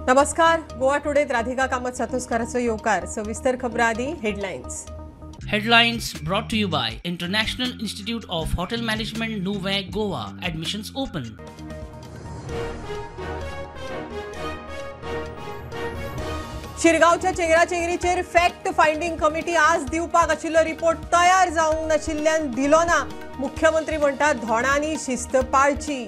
नमस्कार, गोवा टुडेत राधिका कामत सातोस्काराचो येवकार. सविस्तर खबरां आदी headlines. Headlines brought to you by International Institute of Hotel Management, Nuvem, Goa. Admissions open. शिरगांवच्या चेंगराचेंगरीचेर फॅक्ट फायंडींग कमिटी आज दिवपाक आशिल्लो रिपोर्ट तयार जावंक नाशिल्ल्यान दिलो ना. मुख्यमंत्री म्हणटात धोणांनी शिस्त पाळची.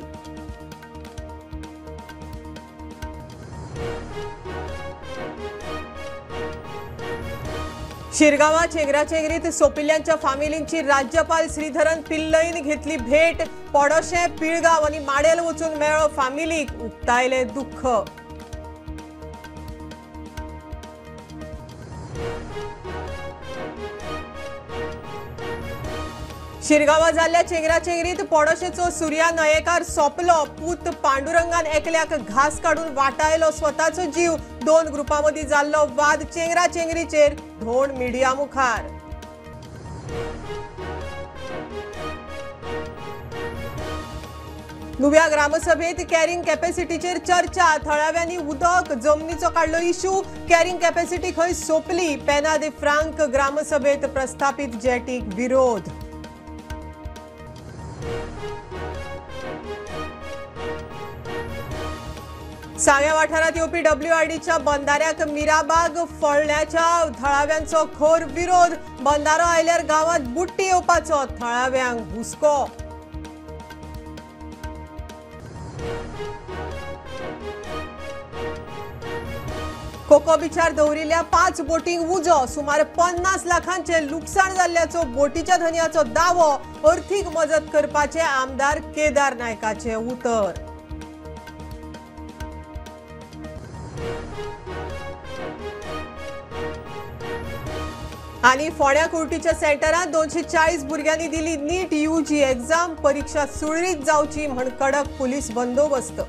शिरगांवा चेंगराचेंगरीत सोपिल्ल्यांच्या फामिलींची राज्यपाल श्रीधरन पिल्लईन घेतली भेट. पडोशें, पिळगांव आनी माडेल वचून मेळ्ळो फामिलीक, उक्तायलें दुख्ख. शिरगांवा जाल्ल्या चेंगराचेंगरीत पडोशेचो सूर्या नयेकार सोंपलो. पूत पांडुरंगान एकल्याक घास काडून वाटायलो स्वताचो जीव. दोन ग्रुपां मदीं जाल्लो वाद चेंगराचेंगरीचेर धोण मिडिया मुखार. नुव्या ग्रामसभेत कॅरिंग कॅपॅसिटीचेर चर्चा. थळाव्यांनी उदक जमनीचो काडलो इश्यू. कॅरिंग कॅपॅसिटी खंय सोंपली. पेना दे फ्रांक ग्रामसभेत प्रस्थापित जेटीक विरोध. सांग्या वाठारांत येवपी डब्ल्यूआरडीच्या बंदाऱ्याक मिराबाग फळण्याच्या थळाव्यांचो खर विरोध. बंदारो आयल्यार गांवांत बुट्टी येवपाचो थळाव्यांक हुस्को. कोको बिचार दवरिल्ल्या 5 बोटींक उजो. सुमार 50 लाखांचे लुकसाण जाल्ल्याचो बोटीच्या धनयाचो दावो. अर्थीक मजत करपाचे आमदार केदार नायकाचे उतर. आनी फोंड्या कुर्टीच्या सेंटरांत 240 भुरग्यांनी दिली नीट यूजी एक्झाम. परीक्षा सुरळीत जावची म्हण कडक पुलीस बंदोबस्त.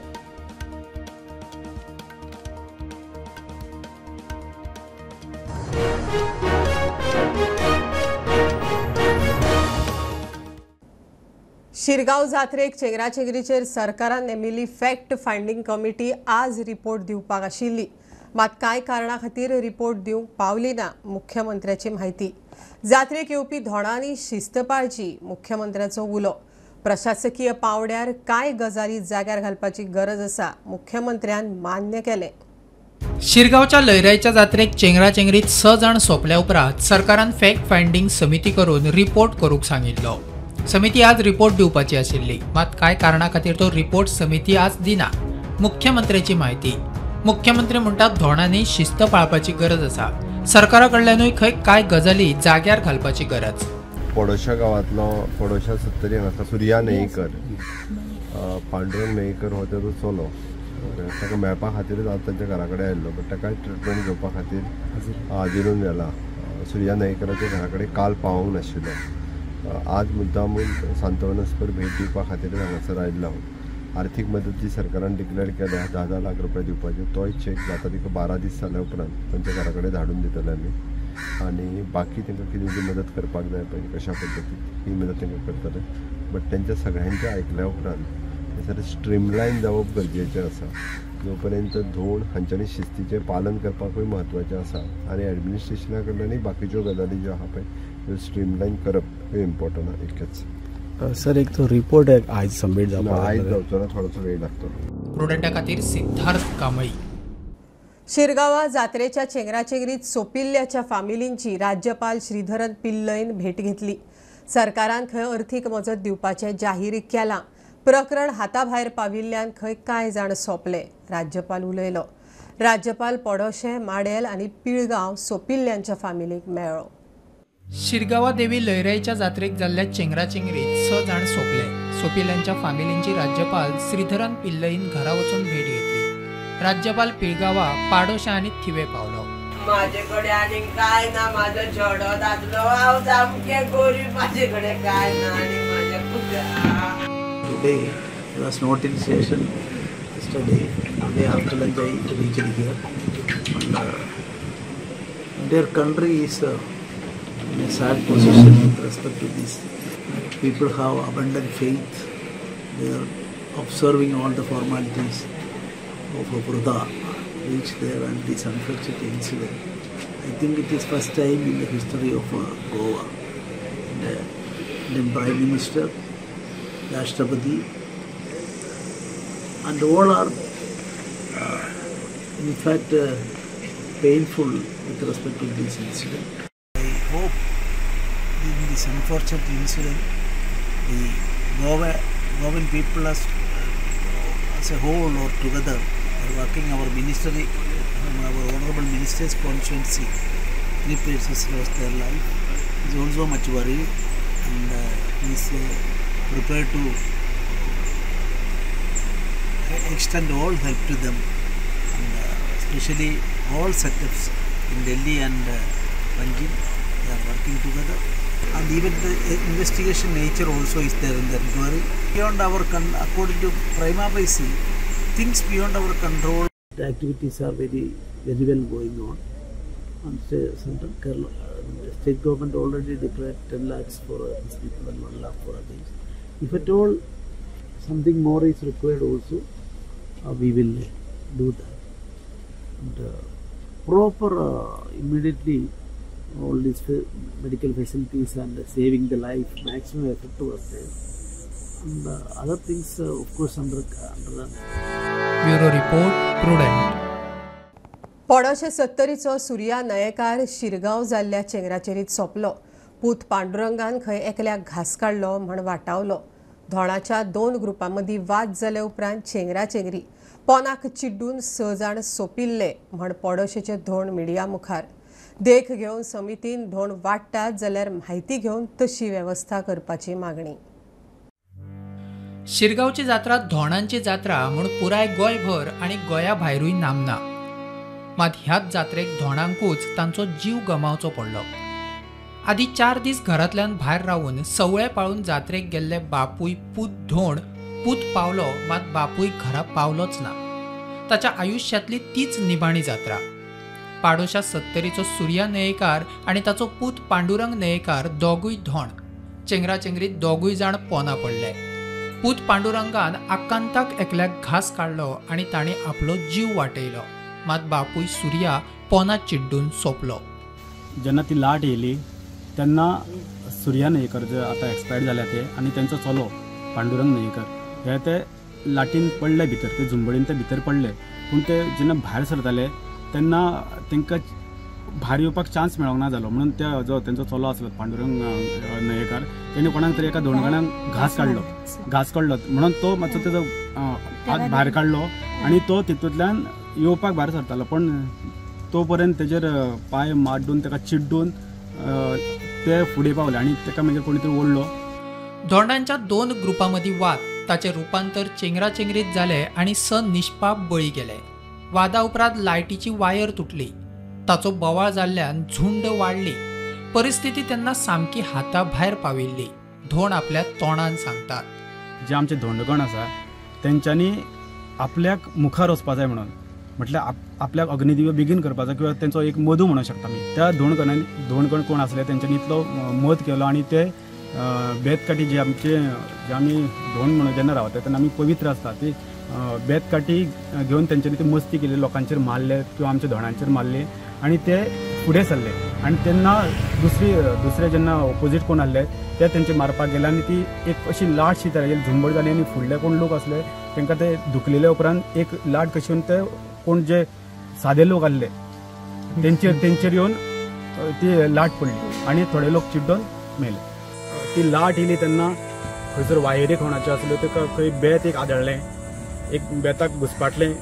शिरगांव जात्रेक चेंगराचेंगरीचेर सरकारान नेमिल्ली फॅक्ट फायंडींग कमिटी आज रिपोर्ट दिवपाक आशिल्ली. मात कांय कारणा खातीर रिपोर्ट दिवंक पावली ना. मुख्यमंत्र्याची म्हायती. जात्रेक येवपी धोणांनी शिस्त पाळची, मुख्यमंत्र्याचो उलो. प्रशासकीय पावड्यार कांय गजाली जाग्यार घालपाची गरज आसा, मुख्यमंत्र्यान मान्य केलें. शिरगांवच्या लयराईच्या जात्रेक चेंगराचेंगरीत 6 जाण सोंपल्या उपरांत सरकारान फॅक्ट फायंडींग समिती करून रिपोर्ट करूंक सांगिल्लो. समिती आज रिपोर्ट दिवपाची आशिल्ली. मात कांय कारणा खातीर तो रिपोर्ट समिती आज दिना. मुख्यमंत्र्याची म्हायती. मुख्यमंत्री म्हणटात धोणांनी शिस्त पाळपाची गरज आसा. सरकारा कडल्यानूय खंय कांय गजाली जाग्यार घालपाची गरज. पडोशा गांवांतलो पडोशा सत्तरी हांगासर सुर्या नयेकर, पांडुरंग नयेकर हो तेजो चलो. ताका मेळपा खातीरच हांव तांच्या घरा कडेन आयिल्लो, बट ताका ट्रिटमेंट घेवपा खातीर हाजिरून व्हेला. सुर्या नयेकराच्या घरा कडेन काल पावोंक नाशिल्लो. आज मुद्दामून सांत्वनस्पर भेट दिवपा खातीरच हांगासर आयिल्लो हांव. आर्थीक मदत जी सरकारान डिक्लेअर केल्या 10-10 लाख रुपया दिवपाचे, तोय चॅक जाता तिका 12 दीस जाल्या उपरांत तांच्या घरा कडेन धाडून दितले आमी. आनी बाकी तांकां कितें जी मदत करपाक जाय पळय कशा पद्दतीन ही मदत तांकां करतले. बट तांच्या सगळ्यांच्या आयकल्या उपरांत थंयसर स्ट्रीमलायन जावप गरजेचें आसा. जो पर्यंत धोण हांच्यांनी शिस्तीचें पालन करपाकूय म्हत्वाचें आसा आनी एडमिनिस्ट्रेशना कडल्यानूय बाकीच्यो गजाली ज्यो आहा पळय त्यो स्ट्रीमलायन करप हें इम्पॉर्टंट आहा. इतकेंच. सर, एक तो रिपोर्ट आयज सबमीट जावपाक आयज जावचो ना, थोडोसो वेळ लागतलो. प्रुडंटा खातीर सिद्धार्थ कांबळी. शिरगांवा जात्रेच्या चेंगराचेंगरीत सोपिल्ल्याच्या फामिलींची राज्यपाल श्रीधरन पिल्लईन भेट घेतली. सरकारान खंय अर्थीक मजत दिवपाचें जाहीर केलां. प्रकरण हाताभायर पाविल्ल्यान खंय कांय जाण सोंपले. राज्यपाल उलयलो. राज्यपाल पडोशें, माडेल आनी पिळगांव सोपिल्ल्यांच्या फामिलीक मेळ्ळो. शिरगांवा देवी लयराईच्या जात्रेक जाल्ल्या चेंगराचेंगरीत 6 जाण सोंपले. सोपिल्ल्यांच्या फामिलींची राज्यपाल श्रीधरन पिल्लईन घरा वचून भेट घेतली. राज्यपाल पिळगांवा, पाडोशा आनी थिवे पावलो. माझेकडे आनी काय ना, माझो चेडो दादलो, हांव सामकें गरीब, माझे कडेन काय ना आनी म्हाज्या पुता. Today I was not in station yesterday. Today after lunch I reached here. And their country is in a sad position with respect to this. People have abundant faith. They are observing all the formalities of a Vrata. reached there and this unfortunate incident. I think it is first time in the history of Goa. And then Prime Minister, Rashtrapati, and all are in fact painful with respect to this incident. I hope in this unfortunate incident, the Goan people as a whole or together are working. Our ministry, our honorable minister's constituency, 3 persons lost their life. Is also much worried and is prepared to extend all help to them, and especially all setups in Delhi and Panjim, they are working together. And even the investigation nature also is there in the inquiry. Beyond our, according to prima facie, things beyond our control. The activities are very, very well going on. And central Kerala, state government already declared 10 lakhs for these people and 1 lakh for others. If at all something more is required also, we will do that. And proper immediately all these medical facilities and saving the life, maximum effort was there. And other things, of course, under Bureau Report, Prudent. पोडोशे सत्तरीचो सुर्या नयेकार शिरगांव जाल्ल्या चेंगराचेरीत सोंपलो. पूत पांडुरंगान खंय एकल्याक घास काडलो म्हण वाटावलो. धोणाच्या 2 ग्रुपां मदीं वाद जाले उपरांत चेंगराचेंगरी पोनाक चिड्डून 6 जाण सोंपिल्ले म्हण पोडोशेचे धोण मिडिया मुखार. देख घेवन समितीन धोण वाडटात जाल्यार म्हायती घेवन तशी वेवस्था करपाची मागणी. शिरगांवची जात्रा धोणांची जात्रा म्हूण पुराय गोंयभर आनी गोंया भायरूय नामना. मात ह्याच जात्रेक धोणांकूच तांचो जीव गमावचो पडलो. आदी 4 दीस घरांतल्यान भायर रावन सवळे पाळून जात्रेक गेल्ले बापूय पूत धोण पूत पावलो, मात बापूय घरा पावलोच ना. ताच्या आयुष्यांतली तीच निमाणी जात्रा. पाडोशा सत्तरीचो सुर्या नयेकार आनी ताचो पूत पांडुरंग नयेकार दोगूय धोण. चेंगराचेंगरीत दोगूय जाण पोना पडले. पूत पांडुरंगान आकांताक एकल्याक घास काडलो आनी ताणें आपलो जीव वाटयलो. मात बापूय सुर्या पोना चिड्डून सोंपलो. जेन्ना ती लाट येयली तेन्ना सुर्या नयेकर जे आतां एक्सपायर्ड जाल्या ते आनी तेंचो चलो पांडुरंग नयेकर हे ते लाटीन पडले भितर, ते झुंबडीन ते भितर पडले. पूण ते जेन्ना भायर सरताले तेन्ना तांकां भायर येवपाक चान्स मेळोंक ना जालो, म्हणून त्या जो तेंचो चलो आसलो पांडुरंग नयेकर तेणें कोणाक तरी एका धोणगणाक घास काडलो म्हणून तो मातसो तेजो हात भायर काडलो आनी तो तितूंतल्यान येवपाक भायर सरतालो. पण तो पर्यंत तेजेर पांय माड्डून ताका चिड्डून ते फुडें पावले आनी ताका मागीर कोणी तरी ओडलो. धोंडांच्या 2 ग्रुपां मदीं वाद, ताचें रुपांतर चेंगराचेंगरीत जालें आनी 6 निष्पाप बळी गेले. वादा उपरांत लायटीची वायर तुटली. ताचो बोवाळ जाल्ल्यान झुंड वाडली. परिस्थिती तेन्ना सामकी हाता भायर पाविल्ली. धोण आपल्या तोंडान सांगतात. जे आमचे धोंडगण आसा तेंच्यांनी आपल्याक मुखार वचपा जाय म्हणून, म्हटल्यार आपल्याक अग्निदिव्य बेगीन करपाचो किंवा तेंचो एक मधू म्हणूंक शकता आमी. त्या धोणगण कोण आसले तेंच्यांनी इतलो मद केलो आनी ते बेतकाठी जे आमचे जे आमी धोण म्हणून जेन्ना रावता तेन्ना आमी पवित्र आसता, ती बेतकाठी घेवन तेंच्यांनी ती मस्ती केली, लोकांचेर मारले किंवा आमच्या धोणांचेर मारले आनी ते फुडें सरले. आनी तेन्ना दुसरे जेन्ना ओपोजीट कोण आहले ते तेंचे मारपाक गेले आनी ती एक अशी लाटशी तयार जाली, झुंबड जाली आनी फुडले कोण लोक आसले तांकां ते धुकलेले उपरांत एक लाट कशी येवन ते कोण जे सादे लोक आहले तेंचेर येवन ती लाट पडली आनी थोडे लोक चिड्डून मेले. ती लाट येयली तेन्ना खंयसर वायरी कोणाच्यो आसल्यो ते खंय बेत एक आदळ्ळें, एक बेताक घुसपाटलें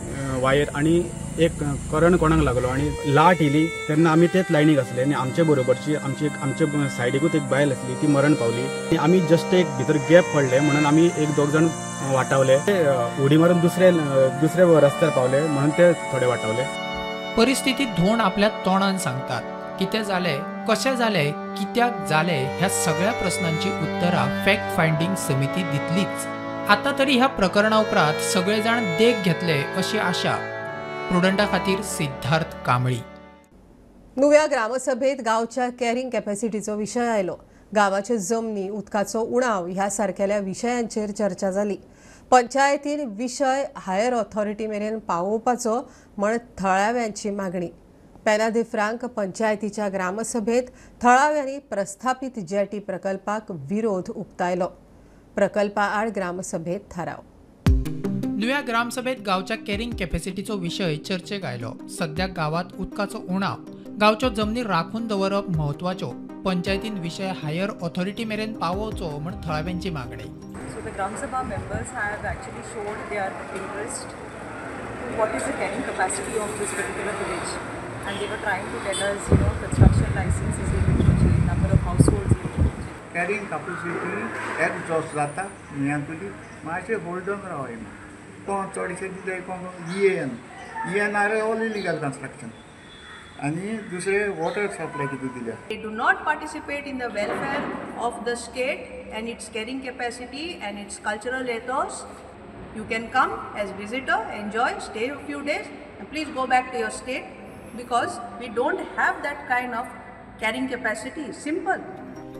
वायर आनी एक करंट कोणाक लागलो आनी लाट येयली तेन्ना आमी तेच लायनीक आसले आनी आमचे बरोबरची आमचे सायडीकूच एक बायल आसली ती मरण पावली. आनी आमी जस्ट एक भितर गॅप पडले म्हणून आमी एक दोग जाण वाटावले, उडी मारून दुसरे रस्त्यार पावले म्हणून ते थोडे वाटावले. परिस्थिती धोण आपल्या तोंडान सांगतात. कितें जालें, कशें जालें, कित्याक जालें ह्या सगळ्या प्रस्नांची उत्तरां फॅक्ट फायंडींग समिती दितलीच. आतां तरी ह्या प्रकरणा उपरांत सगळे जाण देख घेतले अशी आशा. प्रुडंटा खातीर सिद्धार्थ कांबळी. नुव्या ग्रामसभेत गांवच्या कॅरिंग कॅपॅसिटीचो विशय आयलो. गांवाचे जमनी, उदकाचो उणाव ह्या सारकेल्या विशयांचेर चर्चा जाली. पंचायतीन विशय हायर ऑथॉरिटी मेरेन पावोवपाचो म्हण थळाव्यांची मागणी. पेना दे फ्रांक पंचायतीच्या ग्रामसभेत थळाव्यांनी प्रस्थापित जेटी प्रकल्पाक विरोध उक्तायलो. प्रकल्पाआड ग्रामसभेत थाराव. नुव्या ग्रामसभेत गांवच्या कॅरिंग कॅपॅसिटीचो विशय चर्चेक आयलो. सध्या गावात उदकाचो उणाव, गांवच्यो जमनी राखून दवरप म्हत्वाच्यो. पंचायतीन विशय हायर ऑथॉरिटी मेरेन पावोवचो म्हण थळाव्यांची मागणी. So the Gram Sabha members have actually showed their interest to what is the carrying capacity of this particular village, and they were trying to tell us, you know, construction licenses limited, number of households limited. Carrying capacity exhaust जाता न्हंयांतली, मातशें holding रावय. कोण चडशे दिता कोण EN are all illegal construction आनी दुसरे water supply कितें दिल्या. They do not participate in the welfare of the state and its carrying capacity and its cultural ethos. You can come as visitor, enjoy, stay a few days and please go back to your state because we don't have that kind of carrying capacity. Simple.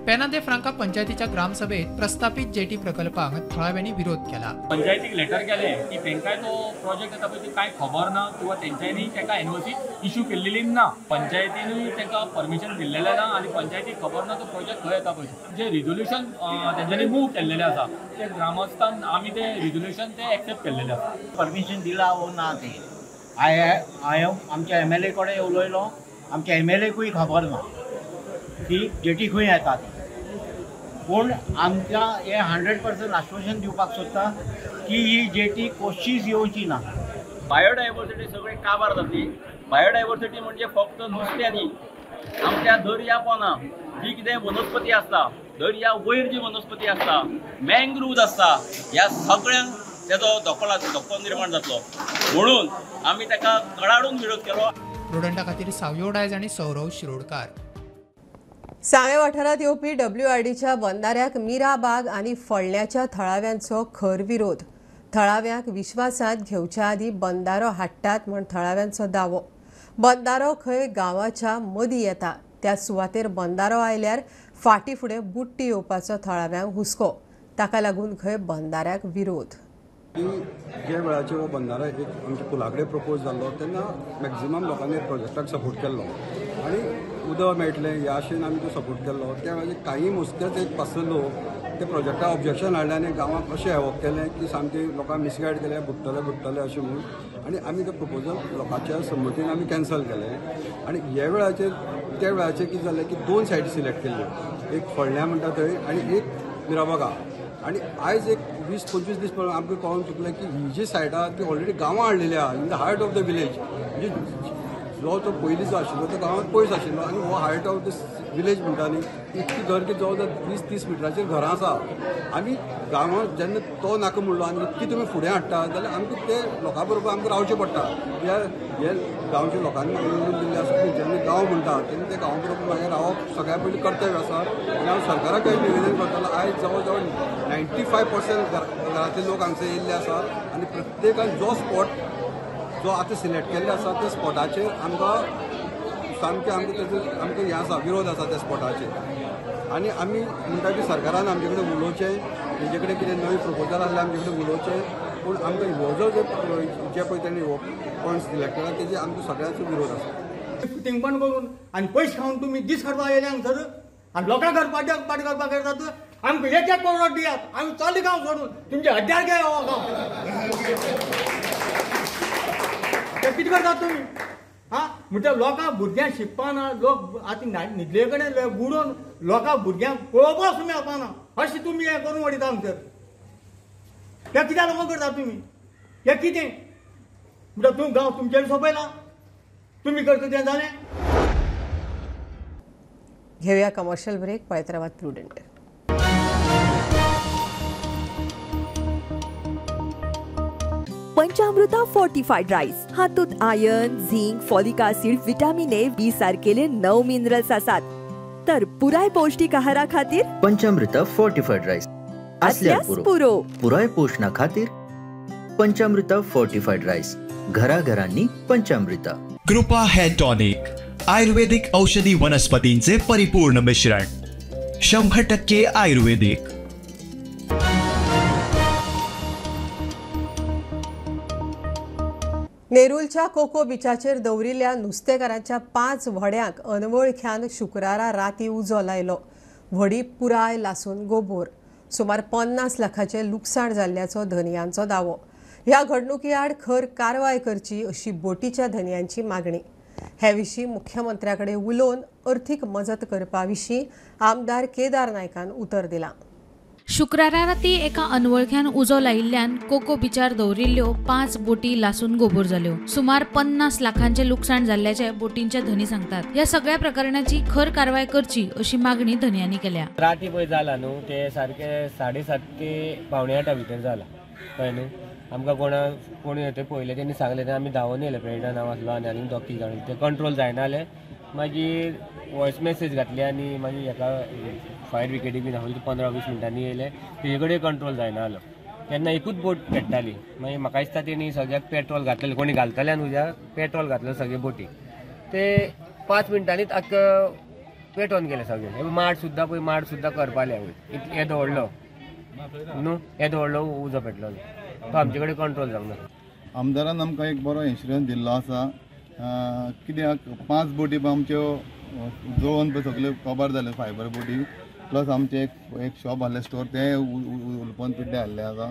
Pena de Franca पंचायतीच्या ग्रामसभेत प्रस्थापित jetty प्रकल्पाक थळाव्यांनी विरोध केला. पंचायतीक letter केले की तांकां तो प्रोजेक्ट येता पळय कांय खबर ना किंवा तेंच्यांनी तांकां एनओसी इश्यू केल्लेली ना, पंचायतीनूय तांकां परमिशन दिल्लेलें ना आनी पंचायतीक खबर ना तो प्रोजेक्ट खंय येता पळय. जे रिजोल्युशन तेंच्यांनी मूव केल्लेलें आसा ते ग्रामस्थान आमी ते रिजोल्युशन ते एक्सेप्ट केल्लेलें आसा. परमिशन दिला वो ना ते हांवें आमच्या एमएलए कडेन उलयलो, आमच्या एमएलएकूय खबर ना की जेटी खंय येता ती. पूण आमकां हें 100% आश्वासन दिवपाक सोदता की ही जेटी कशीच येवची ना. बायोडायवर्सिटी सगळी काबार जातली. बायोडायवर्सिटी म्हणजे फक्त नुस्तें न्ही, आमच्या दर्या पोना जी कितें वनस्पती आसता, दर्या वयर जी वनस्पती आसता, मँग्रूव्ज आसता, ह्या सगळ्यांक तेजो धोको निर्माण जातलो म्हणून आमी ताका कडाडून विरोध केलो. प्रुडंटा खातीर सावयो डायज आनी सौरव शिरोडकार. सांगें वाठारांत येवपी डब्ल्यूआरडीच्या बंदाऱ्याक मिराबाग आनी फळण्याच्या थळाव्यांचो खर विरोध. थळाव्यांक विश्वासांत घेवच्या आदीं बंदारो हाडटात म्हण थळाव्यांचो दावो. बंदारो खंय गांवाच्या मदीं येता त्या सुवातेर बंदारो आयल्यार फाटीं फुडें बुडटी येवपाचो थळाव्यांक हुस्को. ताका लागून खंय बंदाऱ्याक विरोध. ज्या वेळाचेर हो बंदारो एक आमच्या पुला कडेन प्रपोज जाल्लो तेन्ना मॅक्झिमम लोकांनी प्रोजेक्टाक सपोर्ट केल्लो आनी उदक मेळटलें ह्या आशेन आमी तो सपोर्ट केल्लो. त्या वेळाचेर कांय मोजकेच एक पांच लोक ते प्रोजेक्टाक ऑब्जेक्शन हाडलें आनी गांवाक अशें एवोक केलें की सामकें लोकांक मिसगायड केलें, बुडटले बुडटले अशें म्हणून, आनी आमी ते प्रपोजल लोकांच्या संमतीन आमी कॅन्सल केलें. आनी ह्या वेळाचेर त्या वेळाचेर कितें जालें की दोन सायडी सिलेक्ट केल्ल्यो, एक फळण्या म्हणटा थंय आनी एक मिराबागा. आनी आयज एक 20-25 दीस पळोवन आमकां कळोन चुकलें की ही जी सायड आहा ती ऑलरेडी गांवां हाडलेली आहा, in the heart of the village. म्हणजे जो तो पयलीं जो आशिल्लो तो गांवांत पयस आशिल्लो आनी हो हार्ट ऑफ the village म्हणटा न्ही, इतकी घर की जवळ जवळ 20-30 मिटराचेर घरां आसा. आमी गांवांत जेन्ना तो नाका म्हणलो आनी इतकी तुमी फुडें हाडटा जाल्यार आमकां ते लोकां बरोबर आमकां रावचें पडटा. ह्या गांवच्या लोकांनी म्हाका निवडून दिल्लें आसा की जेन्ना गांव म्हणटा तेन्ना त्या गांवा बरोबर मागीर रावप सगळ्या पयलीं कर्तव्य आसा. आनी हांव सरकाराक निवेदन करतलो, आयज जवळ जवळ 95% घरांतले लोक हांगसर येयल्ले आसा आनी प्रत्येकान जो स्पॉट जो आतां सिलेक्ट केल्ले आसा त्या स्पॉटाचेर आमकां सामकें आमकां तेजो आमकां हें आसा, विरोध आसा त्या स्पॉटाचेर. आनी आमी म्हणटा की सरकारान आमचे कडेन उलोवचें, तेजे कडेन कितें नवें प्रपोजल आसल्यार आमचे कडेन उलोवचें, पूण आमकां हो जो जे पळय तेणी हो पॉयंट सिलेक्ट केला तेजे आमकां सगळ्यांचो विरोध आसा. फुटिंगपण करून आनी पयशे खावन तुमी दीस करपाक येयले हांगसर आनी लोकांक पाट करपाक करतात. आमकां एक एक करोड दियात, आमी चल्ले गांव सोडून तुमचे हड्ड्यार घे हो गांव. ते कितें करतात तुमी? आं, म्हणटा लोकांक भुरग्यांक शिकपाना, लोक आतां न्हिदले कडेन बुडोवन लोकांक भुरग्यांक पळोवपाक सुद्दां मेळपाना अशें तुमी हें करून उडयता हांगसर. तें कित्याक लागून करता तुमी? हें कितें म्हणटा तूं गांव तुमचेर सोंपयला, तुमी करता तें जालें. घेऊया कमर्शियल ब्रेक. पळयत रावात प्रुडंट. पंचामृता फोर्टिफाईड राईस हातूंत iron, zinc, folic acid, vitamin A, B सारकेले 9 मिनरल्स आसात. तर पुराय पौष्टिक आहारा खातीर पंचामृता फोर्टिफाईड राईस असल्यास पुरो. पुराय पोषणा खातीर पंचामृता फोर्टिफाईड राईस, घराघरांनी पंचामृता. कृपा हेअर टॉनिक, आयुर्वेदिक औषधी वनस्पतींचे परिपूर्ण मिश्रण, 100% आयुर्वेदिक. नेरूलच्या कोको बिचाचेर दवरिल्ल्या नुस्तेकारांच्या 5 व्हड्यांक अनवळख्यान शुक्रारा राती उजो लायलो. व्हडी पुराय लासून गोबोर. सुमार 50 लाखाचें लुकसाण जाल्ल्याचो धनयांचो दावो. ह्या घडणुकी आड खर कारवाय करची अशी बोटीच्या धनयांची मागणी. हे विशीं मुख्यमंत्र्या कडेन उलोवन अर्थीक मजत करपा विशीं आमदार केदार नायकान उतर दिलां. शुक्रारा राती एका अनवळख्यान उजो लायिल्ल्यान कोको बिचार दवरिल्ल्यो 5 बोटी लासून गोबोर जाल्यो. सुमार 50 लाखांचें लुकसाण जाल्ल्याचें बोटींचे धनी सांगतात. ह्या सगळ्या प्रकरणाची खर कारवाय करची अशी मागणी धनयांनी केल्या. राती पळय जाला न्हू ते सारके 7:30 ते 7:45 भितर जाला, कळ्ळें न्हू. आमकां कोण ते पळयलें तेणी सांगलें, आमी धांवून येयले. प्रेसिडंट हांव आसलो आनी आनी दोग तीग जाण, ते कंट्रोल जायना जालें. मागीर वॉयस मेसेज घातली आनी मागीर हेका फायर ब्रिगेडीक बीन आसली, 15-20 मिनटांनी येयले. तेजे कडेन कंट्रोल जायना जालो. तेन्ना एकूच बोट पेट्टाली. मागीर म्हाका दिसता तेणी सगळ्याक पेट्रोल घातलेलें, कोणी घालतले न्हू उज्याक पेट्रोल घातलें सगळे बोटीक. ते 5 मिनटांनीच आख्ख पेटोवन गेले सगळे. माड सुद्दां पळय, माड सुद्दां करपाले वयर. येदो व्हडलो न्हू, येदो व्हडलो उजो पेटलो, तो आमचे कडेन कंट्रोल जावंक ना. आमदारान आमकां एक बरो इन्शुरन्स दिल्लो आसा. कित्याक 5 बोटी आमच्यो जळोवन पळय सगल्यो कबार जाल्यो, फायबर बोटी. प्लस आमचें एक शॉप आहलें स्टोर, तें उलपन पिड्ड्यार जाल्लें आसा.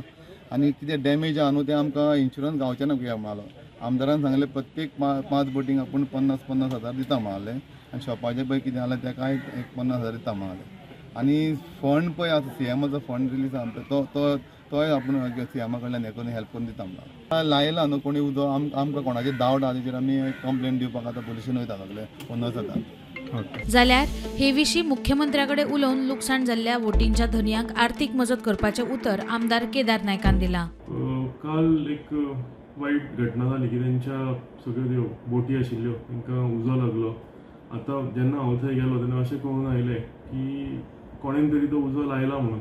आनी कितें डॅमेज आहा न्हू तें आमकां इन्शुरन्स गावचें ना कित्याक म्हणालो. आमदारान सांगलें प्रत्येक 5 बोटींक आपूण 50-50 हजार दिता म्हणालें. आनी शॉपाचें पळय कितें जालें तेकाय एक 50 हजार दिता म्हणालें. आनी फंड पळय आसा सीएमाचो फंड रिलीज आहा तो तो तोय आपूण सीएमा कडल्यान हें करून हेल्प करून दिता म्हणला. लायला न्हू कोणी उजो, आमकां कोणाचेर डावट आहा तेजेर आमी कंप्लेन दिवपाक आतां पोलिसान वयता सगळे ओनर्स आतां. जाल्यार हे विशीं मुख्यमंत्र्या कडेन उलोवन लुकसाण जाल्ल्या बोटींच्या धनयांक आर्थीक मजत करपाचें उतर आमदार केदार नायकान दिलां. काल एक वायट घटना जाली की तेंच्या सगळ्यो त्यो बोटी आशिल्ल्यो तांकां उजो लागलो. आतां जेन्ना हांव थंय गेलो तेन्ना अशें कळून आयलें की कोणेन तरी तो उजो लायला म्हणून.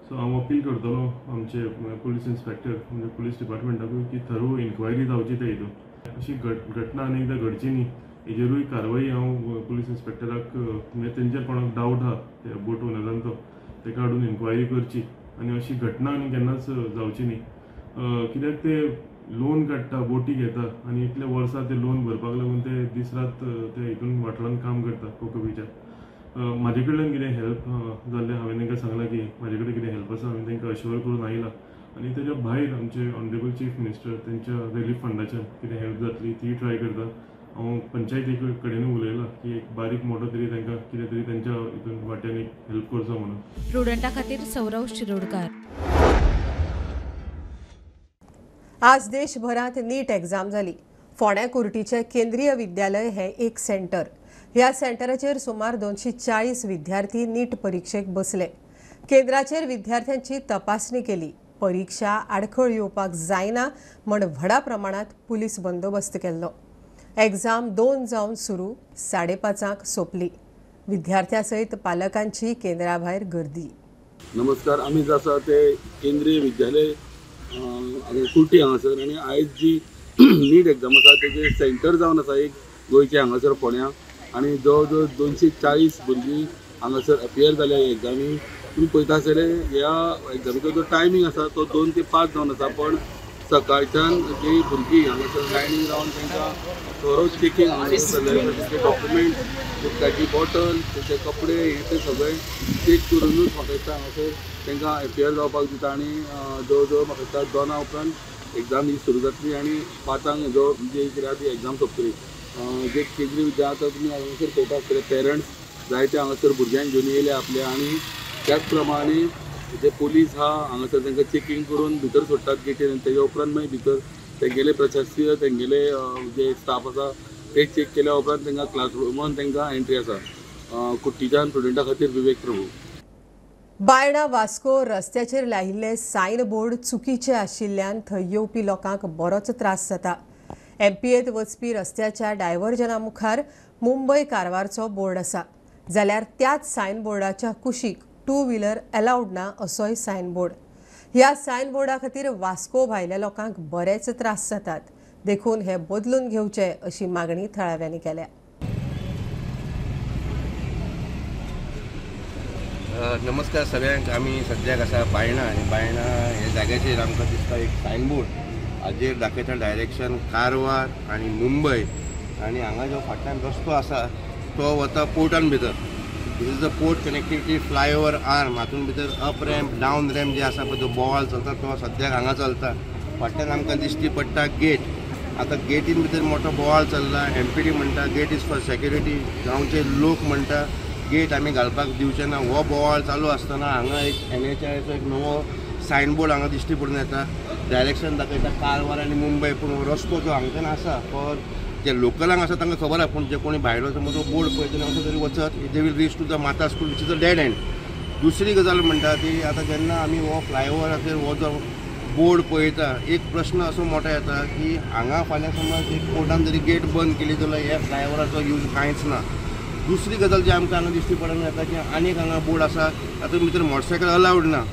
सो हांव अपील करतलो आमचे पुलीस इन्स्पेक्टर म्हणजे पुलीस डिपार्टमेंटाकूय की थरो इन्क्वायरी जावची त्या हितून. अशी घटना आनी एकदां घडची न्ही हेजेरूय कारवाई हांव पुलीस इन्स्पेक्टराक म्हणजे तेंचेर कोणाक डावट आहा त्या बोट ओनरांचो तेका हाडून इन्क्वायरी करची आनी अशी घटना आनी केन्नाच जावची न्ही. कित्याक ते लोन काडटा, बोटी घेता आनी इतले वर्सां ते लोन भरपाक लागून ते दीस रात ते हितून वाठारांत काम करता कोको बिचार. म्हाजे कडल्यान कितें हेल्प जाल्लें हांवें तांकां सांगलां की म्हाजे कडेन कितें हेल्प आसा, हांवें तांकां अश्योर करून आयलां. आनी तेज्या भायर आमचे ऑनरेबल चीफ मिनिस्टर तेंच्या रिलीफ फंडाच्यान कितें हेल्प जातली ती ट्राय करता. हांव पंचायती कडेनूय उलयलां की एक बारीक मोटो तरी तांकां कितें तरी तेंच्या हितून वाट्यान एक हेल्प करचो म्हणून. प्रुडंटा खातीर सौरव शिरोडकार. आज देशभरांत नीट एग्जाम जाली. फोंड्या कुर्टीचें केंद्रीय विद्यालय हें एक सेंटर. ह्या सेंटराचेर सुमार 240 विद्यार्थी नीट परीक्षेक बसले. केंद्राचेर विद्यार्थ्यांची तपासणी केली. परीक्षा आडखळ येवपाक जायना म्हण व्हडा प्रमाणात पुलीस बंदोबस्त केल्लो. एग्जाम 2 जावन सुरू 5:30 सोंपली. विद्यार्थ्यां सयत पालकांची केंद्रा भायर गर्दी. नमस्कार, आमी जे आसा ते केंद्रीय विद्यालय कुर्टी हांगासर आनी आयज जी नीट एग्जाम आसा तेजे सेंटर जावन आसा एक गोंयचे हांगासर फोंड्या आनी जवळ जवळ 240 भुरगीं हांगासर अपियर जाल्या एग्जामी. तुमी पळयता आसतले ह्या एग्जामीचो जो टायमींग आसा तो 2 ते 5 जावन आसा, पण सकाळच्यान जी भुरगीं हांगासर लायनीन रावन तांकां थोरो चेकींग हांगासर चलयलें, तेंचे डॉक्युमेंट्स, उदकाची बॉटल, तेंचे कपडे हे ते सगळे चेक करुनूच म्हाका दिसता हांगासर तांकां एपियर जावपाक दिता. आनी जवळ जवळ म्हाका दिसता 2 उपरांत एग्जाम ही सुरू जातली आनी 5 जो म्हणजे कितें आहा ती एग्जाम सोंपतली. जे केंद्रीय विद्यालय आतां तुमी हांगासर पळयता आसतले पेरंट्स जायते हांगासर भुरग्यांक घेवन येयले आपले आनी त्याच प्रमाणे जे पोलीस आहा हांगासर तांकां चेकींग करून भितर सोडटात गेटीर आनी तेज्या उपरांत मागीर भितर तेंगेले प्रशासकीय तेंगेले जे स्टाफ आसा ते चेक केल्या उपरांत तांकां क्लासरुमान तांकां एंट्री आसा. कुट्टीच्यान स्टुडंटा खातीर विवेक प्रभू. बायणा वास्को रस्त्याचेर लायिल्ले सायन बोर्ड चुकीचे आशिल्ल्यान थंय येवपी लोकांक बरोच त्रास जाता. एमपीएत वचपी रस्त्याच्या डायव्हर्जना मुखार मुंबय कारवारचो बोर्ड आसा, जाल्यार त्याच सायन बोर्डाच्या कुशीक 2 व्हीलर अलाउड ना असोय सायन बोर्ड. ह्या सायन बोर्डा खातीर वास्को भायल्या लोकांक बरेच त्रास जातात, देखून हे बदलून घेवचे अशी मागणी थळाव्यांनी केल्या. नमस्कार सगळ्यांक. आमी सद्याक आसा बायणा आनी बायणा ह्या जाग्याचेर आमकां दिसता एक सायनबोर्ड हाजेर दाखयता डायरेक्शन कारवार आनी मुंबय आनी हांगा जो फाटल्यान रस्तो आसा तो वता पोर्टान भितर. This is the port connectivity flyover arm. हातून भितर अप रॅम्प डावन रॅम्प जे आसा पळय, जो बोवाळ चलता तो सद्याक हांगा चलता. फाटल्यान आमकां दिश्टी पडटा गेट. आतां गेटीन भितर मोठो बोवाळ चल्ला. एमपीडी म्हणटा गेट is for security, गांवचे लोक म्हणटा गेट आमी घालपाक दिवचे ना. हो बोवाळ चालू आसतना हांगा एक NHAIचो एक नवो सायनबोर्ड हांगा दिश्टी पडून येता. डायरेक्शन दाखयता कारवार आनी मुंबय, पूण रस्तो जो हांगच्यान आसा फॉर जे लोकलांक आसा तांकां खबर आसा, पूण जे कोणी भायलो समज बोर्ड पळयतले असो तरी वचत they will reach to the Mata school which is a dead end. दुसरी गजाल म्हणटा ती आतां जेन्ना आमी हो फ्लायओवराचेर हो जो बोर्ड पळयता, एक प्रश्न असो मोठो येता की हांगा फाल्यां समज एक कोर्टान जरी गेट बंद केली जाल्यार ह्या फ्लायओवराचो यूज कांयच ना. दुसरी गजाल जी आमकां हांगा दिश्टी पडून येता की आनीक हांगा बोर्ड आसा तातूंत भितर मोटरसायकल अलावड ना.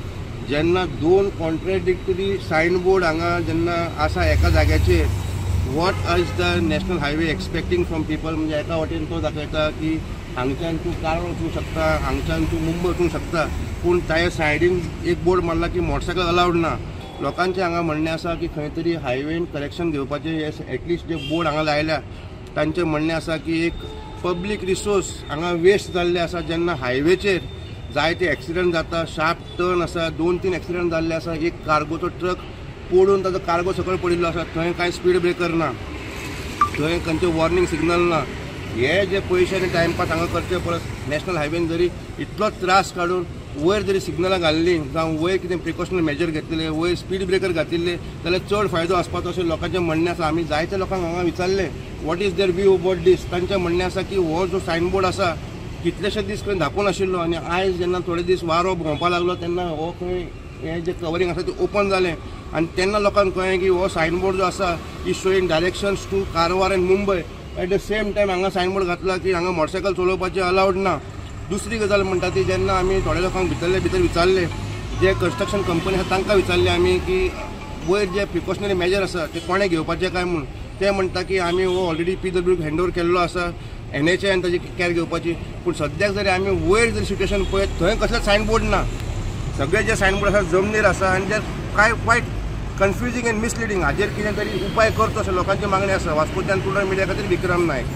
जेन्ना दोन कॉन्ट्राडिक्टरी सायन बोर्ड हांगा जेन्ना आसा एका जाग्याचेर, what is the national highway expecting from people? म्हणजे एका वटेन तो दाखयता की हांगच्यान तूं कारवार वचूंक शकता, हांगच्यान तूं मुंबय वचूंक शकता, पूण ताच्या सायडीन एक बोर्ड मारला की मोटरसायकल अलावड ना. लोकांचें हांगा म्हणणें आसा की खंय तरी हायवेन करेक्शन घेवपाचें, हे एटलिस्ट जे बोर्ड हांगा लायल्या तांचें म्हणणें आसा की एक पब्लीक रिसोर्स हांगा वेस्ट जाल्ले आसा. जेन्ना हायवेचेर जायते एक्सिडंट जाता, शार्प टर्न आसा, 2-3 एक्सिडंट जाल्ले आसा. एक कार्गोचो ट्रक पडून ताजो कार्गो सकयल पडिल्लो आसा, थंय कांय स्पीड ब्रेकर ना, थंय खंयचे वॉर्निंग सिग्नल ना. हे जे पयशे आनी टायमपास हांगा करचे परस नॅशनल हायवेन जरी इतलो त्रास काडून वयर जरी सिग्नलां घाल्लीं जावं वयर कितें प्रिकॉशनल मेजर घेतलेले, वयर स्पीड ब्रेकर घातिल्ले जाल्यार चड फायदो आसपाचो अशें लोकांचें म्हणणें आसा. आमी जायत्या लोकांक हांगा विचारलें what is their view about this. तांचें म्हणणें आसा की हो जो सायनबोर्ड आसा कितलेशे दीस खंय धापून आशिल्लो आनी आयज जेन्ना थोडे दीस वारो भोंवपाक लागलो तेन्ना हो खंय हें जें कवरींग आसा तें ओपन जालें आनी तेन्ना लोकांक कळ्ळें की हो सायनबोर्ड जो आसा is showing directions to Karwar and Mumbai. At the same time हांगा सायनबोर्ड घातला की हांगा मोटरसायकल चलोवपाचें अलावड ना. दुसरी गजाल म्हणटा ती जेन्ना आमी थोड्या लोकांक भितरले भितर विचारलें, जे कन्स्ट्रक्शन कंपनी आसा तांकां विचारलें आमी की वयर जे प्रिकॉशनरी मेजर आसा ते कोणें घेवपाचें काय म्हूण, ते म्हणटा की आमी हो ऑलरेडी PW hand over केल्लो आसा, NHAIन ताजी कॅर घेवपाची. पूण सद्याक जरी आमी वयर जर सिट्युएशन पळयत थंय कसलेंच सायनबोर्ड ना, सगळे जे सायनबोर्ड आसा जमनीर आसा आनी जे कांय क्वायट कन्फ्युजींग एंड मिसलिडींग. हाजेर कितें तरी उपाय करचो अशें लोकांची मागणी आसा. वास्कोच्यान टुडे मिडिया खातीर विक्रम नायक.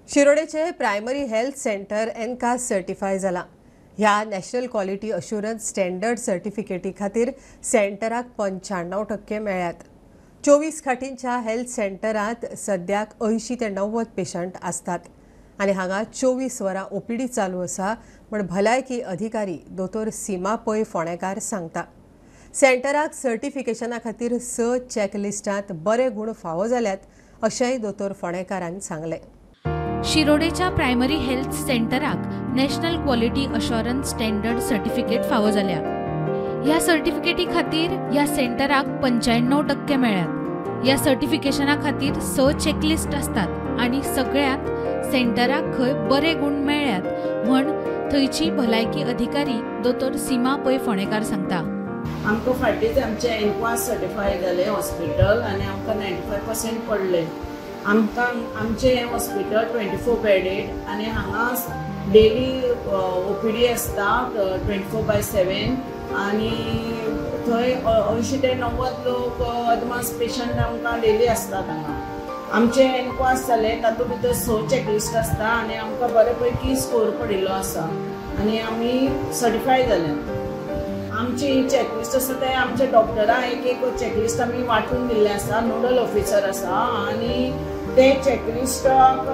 शिरोडेचे प्रायमरी हेल्थ सेंटर एनकास सर्टिफाय जाला. ह्या नॅशनल क्वॉलिटी अश्युरन्स स्टँडर्ड सर्टिफिकेटी खातीर सेंटराक 95% मेळ्ळ्यात. 24 खाटींच्या हेल्थ सेंटरांत सद्याक 80 ते 90 पेशंट आसतात आनी हांगा 24 वरां ओपीडी चालू आसा म्हण भलायकी अधिकारी दोतोर सीमा पै फोंडेकार सांगता. सेंटराक सर्टिफिकेशना खातीर 6 चॅकलिस्टांत बरे गूण फावो जाल्यात अशेंय दोतोर फोंडेकारान सांगलें. शिरोडेच्या प्रायमरी हेल्थ सेंटराक national quality assurance standard certificate फावो जाल्या. ह्या सर्टिफिकेटी खातीर ह्या सेंटराक 95% मेळ्ळ्यात. ह्या सर्टिफिकेशना खातीर 6 चॅकलिस्ट आसतात आनी सगळ्यांत सेंटराक खंय बरे गूण मेळ्ळ्यात म्हण थंयची भलायकी अधिकारी दोतोर सीमा पै फोंडेकार सांगता. आमकां फाटींच आमचें एनक्वास सर्टिफाय जालें हॉस्पिटल आनी आमकां 95% पडले. आमकां आमचें हें हॉस्पिटल 24 बेडेड आनी हांगा डेली ओपीडी आसता 24/7 आनी थंय 80 ते 90 लोक अदमास पेशंट आमकां डेली आसतात हांगा. आमचें एनक्वास जालें तातूंत भितर 6 चॅकलिस्ट आसता आनी आमकां बरे पैकी स्कोर पडिल्लो आसा आनी आमी सर्टिफाय जाले. आमची चॅकलिस्ट आसा ते आमच्या डॉक्टरां एक एक चॅकलिस्ट आमी वांटून दिल्लें आसा, नोडल ऑफिसर आसा आनी ते चॅकलिस्टाक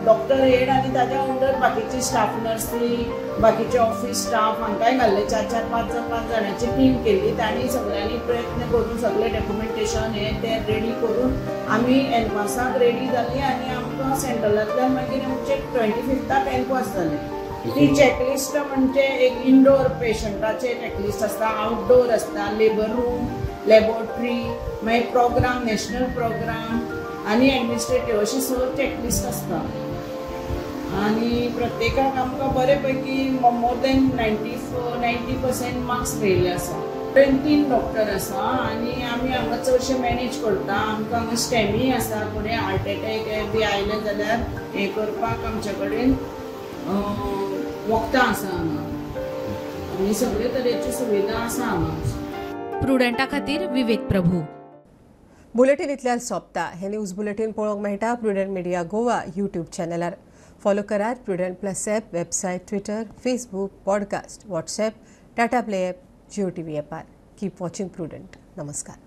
डॉक्टर हेड आनी ताच्या अंडर बाकीची स्टाफ नर्सी, बाकीचे ऑफिस स्टाफ हांकांय घाल्ले. 4-4, 5-5 जाणांची टीम केल्ली. तांणी सगळ्यांनी प्रयत्न करून सगळें डॉक्युमेंटेशन हे ते रेडी करून आमी एनक्वासाक रेडी जाली आनी आमकां सेंट्रलांतल्यान मागीर आमचे 25th एनक्वास जालें. ती चॅकलिस्ट म्हणजे एक इनडोर पेशंटाचे चॅकलिस्ट आसता, आउटडोर आसता, लेबर रूम, लॅबोरेटरी, मागीर प्रोग्राम, नॅशनल प्रोग्राम आनी एडमिनिस्ट्रेटीव अशी 6 चॅकलिस्ट आसता. आनी प्रत्येकाक आमकां बरे पैकी मोर दॅन 90% मार्क्स मेळिल्ले आसा. 3 डॉक्टर आसा आनी आमी हांगा चडशे मॅनेज करता. आमकां हांगा स्टॅमी आसा, कोणी हार्ट एटॅक बी आयले जाल्यार हें करपाक आमचे कडेन वखदां आसा हांगा आनी सगळे तरेच्यो सुविधा आसा हांगा. प्रुडंटा खातीर विवेक प्रभू. बुलेटीन इतल्यार सोंपता. हे न्यूज बुलेटीन पळोवंक मेळटा प्रुडंट मिडिया गोवा यूट्यूब चॅनलार. फॉलो करात Prudent plus app, website, Twitter, Facebook, podcast, WhatsApp, Tata Play app, Jio TV ॲपार. Keep watching prudent. नमस्कार.